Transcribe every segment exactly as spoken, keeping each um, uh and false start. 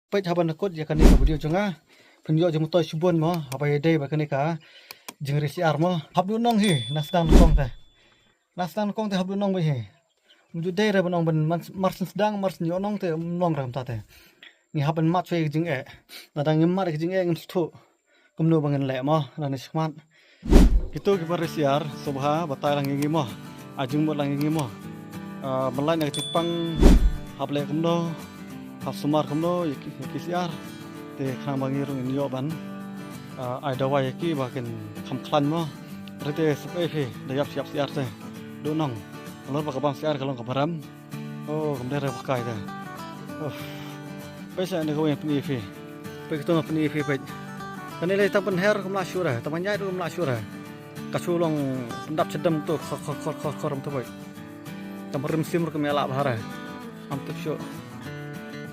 Peit haba na kut ïa kane ka video jong nga. Phin ïoh jingmyntoi shibun mo, haba ïadei bad kane ka jingri syiar mo. Hap duh nong hi, na sdang nyngkong te. Na sdang nyngkong te hap duh nong beit hi. Ym ju dei re ban ong ban man, mar syn sdang, mar syn ïoh nong te, ym nong re kumta te. Ngi hap ban mad shuwa ïa ka jingeh. Lada ngim mad ïa ka jingeh ngim sngewthuh kumno ba ngin leh mo, lane shakhmat. Kito kiba ri syiar, sngewbha batai lang ïa ngi mo. Ai jingmut lang ïa ngi mo. Ah, ban lait na ka jingpang, hap leh kumno, hap sumar kumno ïa ki, ïa ki syiar. Te khnang ba ngi ruh ngin ïoh ban, ah, ai dawai ïa ki ba kin kham khlaiñ mo. Hynrei te sngewbha phi, da ïap ïap syiar te. Duh nong. Halor ba ka bam syiar ka long kaba rem. Oh, kam dei re ba kai te. Uff. Peit sa ne kawei pyni phi. Peit kito pyni phi peit. Kane lei tang pynher kam lah shuh re, tang pynïaid ruh kam lah shuh re. Ka shu long pyndap chedem to khor khor khor khor khor to peit. Tang pynrim sim ruh kam ïalap bha re. Am tip shuh.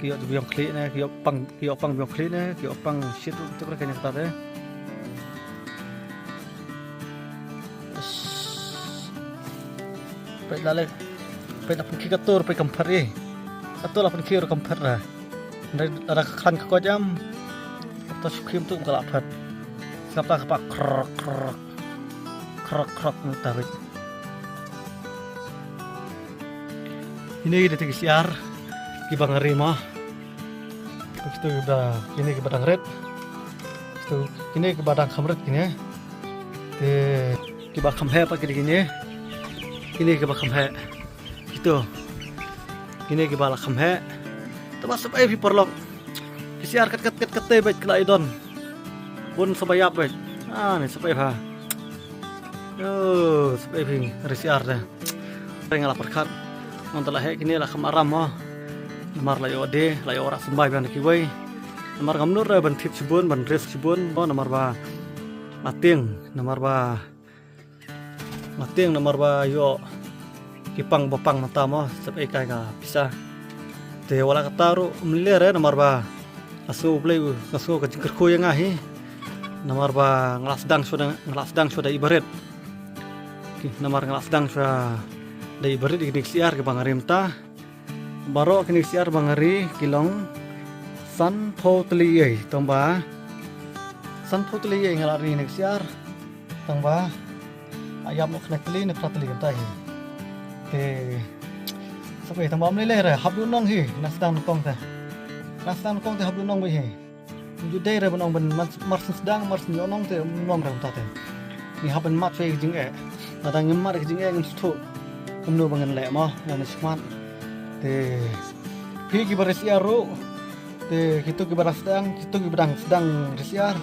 Ki ïoh biang khlieh ne, ki ïoh pang, ki ïoh pang biang khlieh ne, ki ïoh pang shit ruh tip re kane kata te. Peit la leh. Peit la pynkhih kato, peit kam phet ïa. Kato la pynkhih ruh kam phet ra. Hynrei lada ka khlaiñ ka koit em. Kato shu khih tu ka la phet. Sngap ta ka pah krok krok. Krok krok mynta peit. Kine ki dei ki syiar kiba nga ri mo. Kito kiba, kine kiba dang rit. Kito, kine kiba dang kham rit kine. Te kiba kham heh pat kine, kine. Kine kiba kham heh. Kito. Kine kiba la kham heh. Te ba sngewbha phi paralok. Ki syiar kat kat kat kat te beit ki la ïadon. Bun sngewbha ïap beit. Ah, ne sngewbha pha. Yo, sngewbha phi ri syiar te. Nga la pyrkhat. Ngan te la heh kine la kham aram mo. Namar la ïoh de, la ïoh rah symbai biang da kiwei. Namar ngam nud re ban thied shibun, ban risk shibun mo, namar ba nga tieng, namar ba nga tieng, namar ba ïoh ki pang ba pang mynta mo, sep ei kai ka pisa. Te wat la katta ruh ym lei re, namar ba nga sngew U Blei, nga sngew ka jingkyrkhu ïa nga hi. Namar ba nga la sdang shuwa da, nga la sdang shuwa da i barit. Ki, namar nga la sdang shuwa da i barit ïa kine ki syiar kiba nga ri mynta. Baroh kine ki syiar ba nga ri ki long sanphew tylli ei, tang ba sanphew tylli ei nga la ri kine ki syiar. Tang ba la ïap noh khyndai tylli ne phra tylli kumta hi. Te sep ei, tang ba ym lei lei re, hap duh nong hi, na sdang nyngkong te. Na sdang nyngkong te hap duh nong beit hi. Ym ju dei re ban ong ban man, mar syn sdang, mar syn ïoh nong te, ym nong re kumta te. Ngi hap ban mad shuwa ïa ka jingeh. Lada ngim mad ïa ka jingeh ngim sngewthuh kumno ba ngin leh mo, lane shakhmat. Te phi kiba ri syiar ruh. Te kito kiba dang sdang, kito kiba dang sdang ri syiar.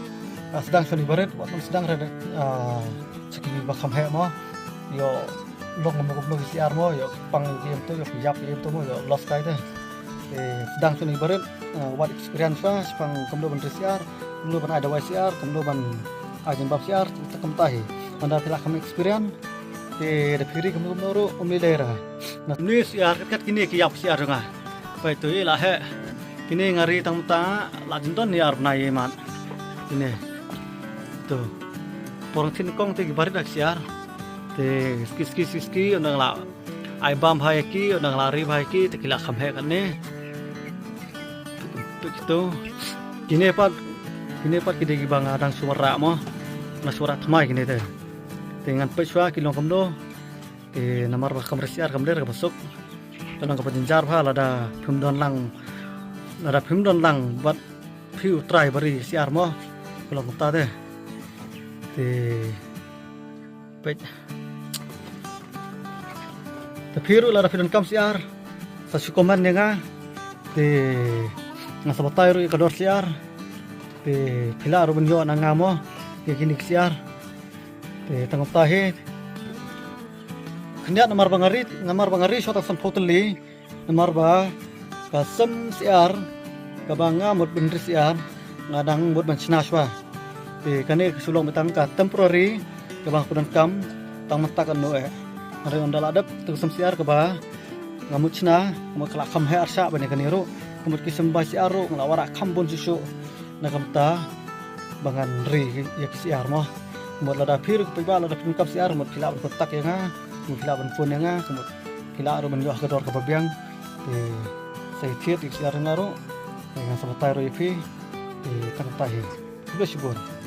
Ah, sdang shuwa ïa i barit, wat nym sdang re, ah, sha kiba kham heh mo. Ïoh long kumno kumno ki syiar mo, ïoh pang ïa ki em to, ïoh ïap ïa ki em to mo, ïoh loss kai te. Te sdang shuwa ïa i barit, eh, wat experience shuwa, shaphang kumno ban ri syiar, kumno ban ai dawai syiar, kumno ban ai jingbam syiar, te kumta hi. Lada phi la kham experience, te da phi ri kumno kumno ruh, ym lei lei re. Na ni syiar, kat kat kine ki ïap syiar jong nga. Peit to i la heh. Kine nga ri tang mynta, la jin don ni ar bnai ïa i mat. Kine. To. Por nga thied nyngkong te kiba rit da ki syiar. Te ski ski ski ski, ynda nga la ai bam bha ïa ki, ynda nga la ri bha ïa ki, te ki la kham heh katne. Peit kito. Kine pat, kine pat ki dei kiba nga dang shu wanrah mo. Nga shu wanrah thymmai kine te. Te ngan peit shuwa ki long kumno. Te namar ba kham ri syiar kam dei re kaba suk. Te long kaba jynjar bha lada phim don lang, lada phim don lang bad phi u trai ba ri syiar mo. Ka long kumta te. Te peit. Te phi ruh lada phi donkam syiar, sa shu comment ïa nga. Te nga sa batai ruh ïa ka dor syiar. Te phi lah ruh ban ïoh na nga mo ïa kine ki syiar. Te tang kumta hi. Khyndiat namar ba nga ri, namar ba nga ri shuwa tang sanphew tylli. Namar ba ka sem syiar kaba nga mut ban ri syiar, nga dang mut ban shna shuwa. Te kane ka shu long tang ka temporary kaba nga kwah donkam tang mynta katno eh. Hynrei ynda la dep te ka sem syiar kaba nga mut shna, nga mut ka la kham heh arshah ban ïa kane ruh, nga mut ki sem bai syiar ruh nga la wanrah kham bun shuh shuh. Na ka bynta ba ngan ri ïa ki syiar mo. Mut lada phi ruh ki paidbah lada phi donkam syiar mut phi lah ban contact ïa nga, mut phi lah ban phone ïa nga, mut phi lah ruh ban ïoh ha ka dor kaba biang. Te sa ïathied ïa ki syiar jong nga ruh. Te nga sa batai ruh ïa phi. Te tang kata hi. Khublei shibun.